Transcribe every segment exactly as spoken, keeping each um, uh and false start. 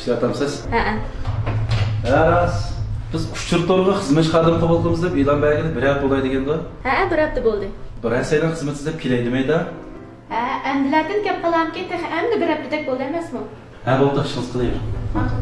ئىجرا ئاتامسىز؟ ھەئە. ھە، راست. بىز ئۇچۇر تورىغا خىزمەتچى خادىم قوبۇل قىلىمىز دەپ ئېلان بەرگىلى بىر ھەپتە بولاي دېگەندۇ؟ ھەئە، بىر ھەپتە بولدى. بىر ھەپتە سەيلەن خىزمىتىز دەپ كېلەي دېمەيدۇ؟ ھە، ئەمدىلەتىن كەپ قالامكىن، تېخى ئەمدى بىر ھەپتىدەك بولدى ئەمەسمۇ؟ ھە، بولدى، ئىشىڭىز قىلىۋېرىڭ. ماقۇل.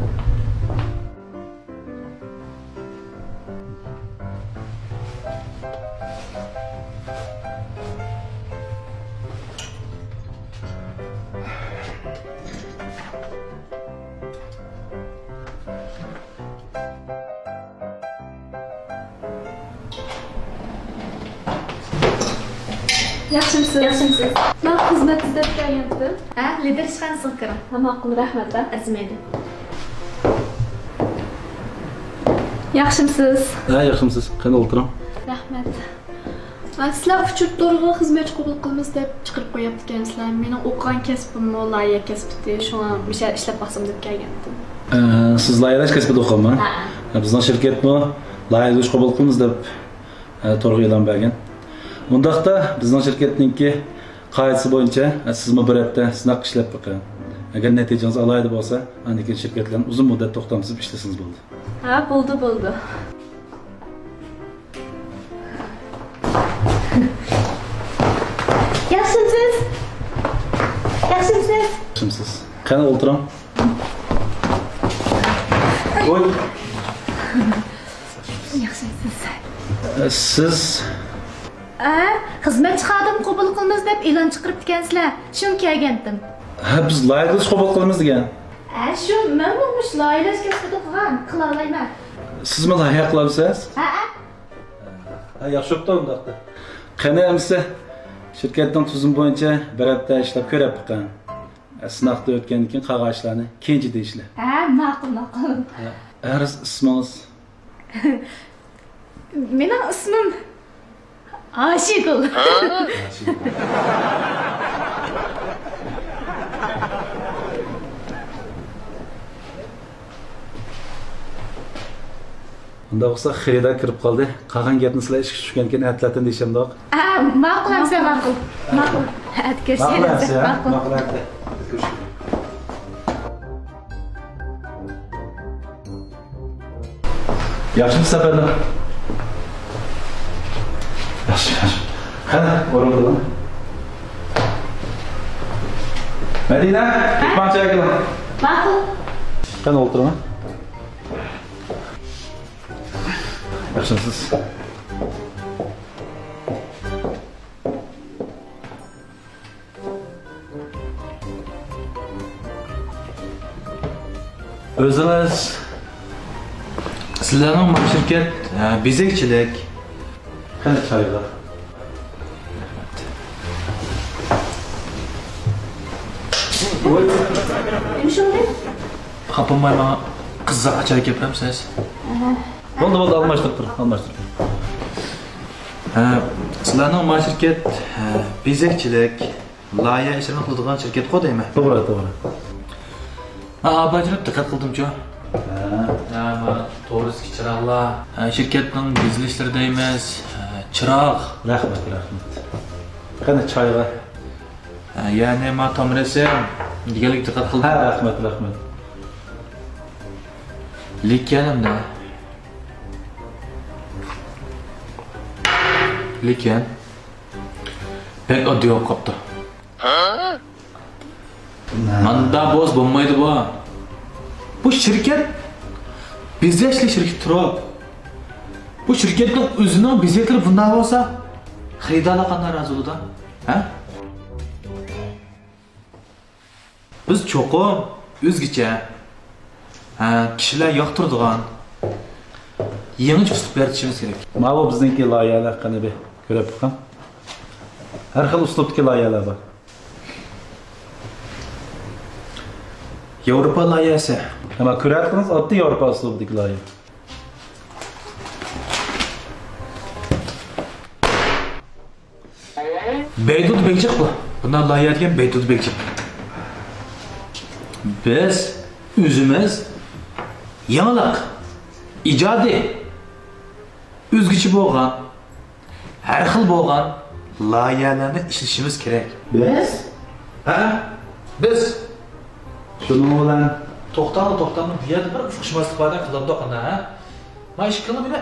ياخشىمسىز؟ ياخشىمسىز؟ مەن خىزمەت ئىزدەپ كەلگەنتىم. ھە، لىدىر ئىشخانىسىغا كىرىڭ. ھە، ماقۇل، رەھمەت، ھە. ئەرزىمەيدۇ. ياخشىمسىز؟ ھە، ياخشىمسىز؟ قېنى، ئولتۇرۇڭ. رەھمەت. ھە، سىلەر ئۇچۇر تورىغا خىزمەتچى قوبۇل قىلىمىز دەپ چىقىرىپ قويۇپتىكەنسىلەر. مېنىڭ ئوقۇغان كەسپىممۇ لايىھە كەسپىتى، شۇڭا مۇشۇ يەردە ئىشلەپ باقسام دەپ كەلگەنتىم. ئە، سىز لايىھەلەش كەسپىدە ئوقۇغانمۇ؟ ھە. ھە، بىزنىڭ شىركەتمۇ لايىھەلىگۈچى قوبۇل قىلىمىز دەپ، ئە، تورغا ئېلان بەرگەن. ئۇنداقتا بىزنىڭ شىركەتنىڭكى قائىدىسى بويىچە، ئە، سىزمۇ بىر ھەپتە سىناق ئىشلەپ بېقىڭ. ئەگەر نەتىجىڭىز ئالاھىدە بولسا، ئاندىن كېيىن شىركەت بىلەن ئۇزۇن مۇددەت توختامسىز ئىشلىسىڭىز بولىدۇ. ھە، بولدى، بولدى. ياخشىمسىز؟ ياخشىمسىز؟ ياخشىمسىز؟ قېنى، ئولتۇرۇڭ. ۋوي. ياخشىمسىز؟ سىز؟ ئە، خىزمەتچى خادىم قوبۇل قىلىمىز دەپ ئېلان چىقىرىپتىكەنسىلەر، شۇڭا كەلگەنتىم. ھە، بىز لايىھەلەش قوبۇل قىلىمىز دېگەن. ھە، شۇ، مەنمۇ مۇشۇ لايىھەلەش كەسپىدە ئوقۇغان، قىلالايمەن. سىزمۇ لايىھە قىلامسىز؟ ھە، ھە. ھە، ياخشى بوپتۇ ئۇنداقتا. قېنى ئەمىسە، شىركەتنىڭ تۈزۈمى بويىچە بىر ھەپتە ئىشلەپ كۆرۈپ بېقىڭ. سىناقتا ئۆتكەندىن كېيىن قالغان ئىشلارنى كېيىنچە دېيىشلى. ھە، ماقۇل، ماقۇل. ھە، ئەرز ئىسمىڭىز؟ مېنىڭ ئىسمىم ئاشىگۈل. ئۇنداق بولسا خېرىدار كىرىپ قالدى. قالغان گەپنى سىلەر ئىشقا چۈشكەندىن كېيىن ئەتىلەتتىن دېيىشەمدۇق. ئە، ماقۇل ئەمسە، ماقۇل. ماقۇل. ئەتە كۆرۈشەيلى، ماقۇل. ماقۇل ئەمسە. ياخشىمۇ سەپەردار؟ ياخشى، ياخشى. قېنى، ئورۇن ئېلىڭ. مەدىنە، ھە؟ مېھمانچىغا كېلىڭ. ماقۇل. قېنى، ئولتۇرۇڭ. ياخشىمسىز؟ ئۆزىڭىز، سىلەرنىڭ ما شىركەت، ئە، بېزەكچىلىك. قېنى، چايغا. نېمە بولدى؟ خاپا بولماي ماڭا قىزىق چاي كەپرەمسىز؟ بولدى، بولدى، ئالماشتۇرۇپ تۇر، ئالماشتۇرۇپ تۇر. ھە، سىلەرنىڭ ما شىركەت، ھە، بېزەكچىلىك، لايىھە ئىشلىرىنى قىلىدىغان شىركەتقۇ دەيمەن. توغرا، توغرا. ھە، ئاباجىنىپ دىققەت قىلدىمچۇ؟ ھە. ھە، ما تورۇسكى چىراغلار، ھە، شىركەتنىڭ بېزىلىشلىرى دەيمىز، ھە، چىراغ. رەھمەت، رەھمەت. قېنى، چايغا. ھە، يەنى ما تام رەسىم دېگەنلىك دىققەت قىلدىم. ھە، رەھمەت، رەھمەت. لېكىن ئەمدى. لېكىن. بەك ئاددىي بولۇپ قاپتۇ. ماندا بوز بولمايدۇ بۇ. بۇ شىركەت بېزەشلىك شىركىتى تۇرۇپ، بۇ شىركەتنىڭ ئۆزىنىڭ بېزەكلىرى بۇنداق بولسا، خېرىدارلار قانداق رازى بولىدۇ؟ ھە؟ بىز چوقۇم ئۆزگىچە، ھە، كىشىلەر ياقتۇرىدىغان يېڭىچە ئۇسلۇب يارىتىشىمىز كېرەك. ماۋۇ بىزنىڭكى لايىھەلەر، قېنى بىر كۆرۈپ بېقىڭ. ھەر خىل ئۇسلۇبتىكى لايىھەلەر بار. ياۋروپا لايىھەسى. ئەمما كۆرۈۋاتقىنىڭىز ئاددىي ياۋروپا ئۇسلۇبىدىكى لايىھە. بەيدۇدا بەك جىق بۇ. بۇنداق لايىھە دېگەن بەيدۇدا بەك جىق. بىز ئۆزىمىز يېڭىلىق، ئىجادىي، ئۆزگىچە بولغان، ھەر خىل بولغان لايىھەلەرنى ئىشلىشىمىز كېرەك. بىز؟ ھە، بىز. شۇنىڭ بىلەن توختاڭ، توختاڭ، بۇ يەردە بىر ئۇقۇشماسلىق باردەك قىلىمدۇق ئانا، ھە؟ ما ئىككىڭلار مېنى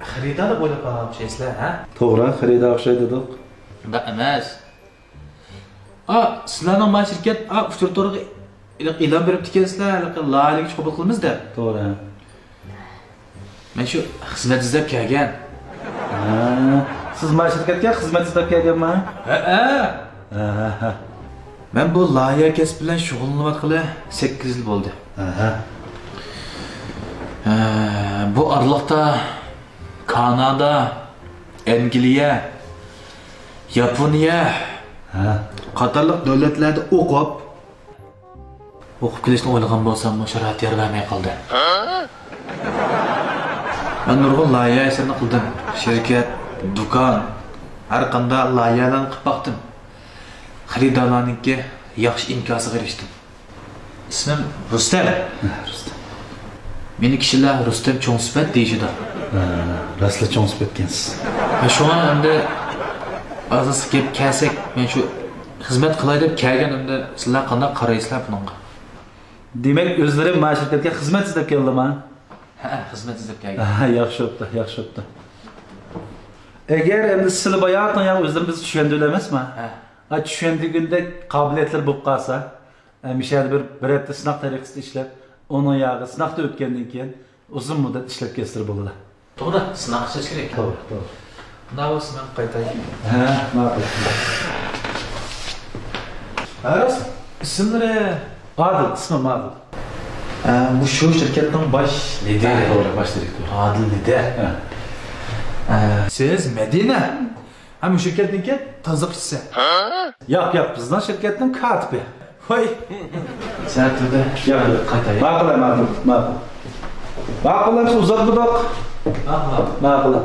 خېرىدار دەپ ئويلاپ قالغان ئوخشايسىلەر، ھە؟ توغرا، خېرىدار ئوخشايدۇق. ئۇنداق ئەمەس. ئا، سىلەرنىڭ ما شىركەت، ئا، ئۇچۇر تورىغا ئېلان بېرىپتىكەنسىلەر، ھېلىقى لايىھەلەرگە قوبۇل قىلىمىز دەپ. توغرا. مەن شۇ خىزمەت ئىزدەپ كەلگەن. ھە، سىز ما شىركەتكە خىزمەت ئىزدەپ كەلگەنما؟ ھەئە. ھە، ھە، ھە. مەن بۇ لايىھە كەسپى بىلەن شۇغۇللىنىۋاتقىلى سەككىز يىل بولدى. ھە، ھە. ھە، بۇ ئارىلىقتا كانادا، ئەنگلىيە، ياپونىيە ھە. قاتارلىق دۆلەتلەردە ئوقۇپ، ئوقۇپ كېلىشنى ئويلىغان بولساممۇ، شارائىت يار بەرمەي قالدى. مەن نۇرغۇن لايىھە ئىشلىرىنى قىلدىم. شىركەت، دۇكان، ھەر قانداق لايىھەلەرنى قىلىپ باقتىم. خېرىدارلارنىڭكى ياخشى ئىنكاسىغا ئېرىشتىم. ئىسمىم رۇستەم. ھە، رۇستەم. مېنى كىشىلەر رۇستەم چوڭ سۈپەت دېيىشىدۇ. ھە، راستلا چوڭ سۈپەتكەنسىز. ھە، شۇڭا ئەمدى ئاساسلىق گەپكە كەلسەك، مەن شۇ خىزمەت قىلاي دەپ كەلگەن، ئەمدى سىلەر قانداق قارايسىلەر بۇنىڭغا؟ دېمەك، ئۆزلىرى ما شىركەتكە خىزمەت ئىزدەپ كەلدىما؟ ھەئە، خىزمەت ئىزدەپ كەلگەن. ھە، ياخشى بوپتۇ، ياخشى بوپتۇ. ئەگەر ئەمدى سىلى باياتىن يا ئۆزلىرى بىز چۈشەندۈرۈلەمەسما؟ ھە. ھە، چۈشەندۈرگۈندەك قابىلىيەتلىرى بولۇپ قالسا، ھە، مۇشۇ يەردە بىر، بىر ھەپتە سىناق تەرىقىسىدە ئىشلەپ، ئۇنىڭ ياغى سىناقتا ئۆتكەندىن كېيىن ئۇزۇن مۇددەت ئىشلەپ كەتسىلە بولىدۇ. توغرا، سىناق ئىشلەش كېرەك. توغرا، توغرا. ئۇنداق بولسا مەن قايتاي. ھە، ماقۇل. ھە، راست. ئىسىملىرى؟ ئادىل، ئىسمىم ئادىل. ئە، بۇ شۇ شىركەتنىڭ باش لىدىرى. ھە، توغرا، باش دىرېكتورى. ئادىل لىدىر. ھە. ئە، سىز مەدىنە. ھە، بۇ شىركەتنىڭكى تازىلىقچىسى. ياق، ياق، بىزنىڭ شىركەتنىڭ كاتىپى. ۋاي. سەھەر تۈردە. ياق، ياق. قايتاي. ماقۇل، ماقۇل، ماقۇل. ماقۇل، ئەمسە ئۇزاتمىدۇق. ماقۇل. ماقۇل.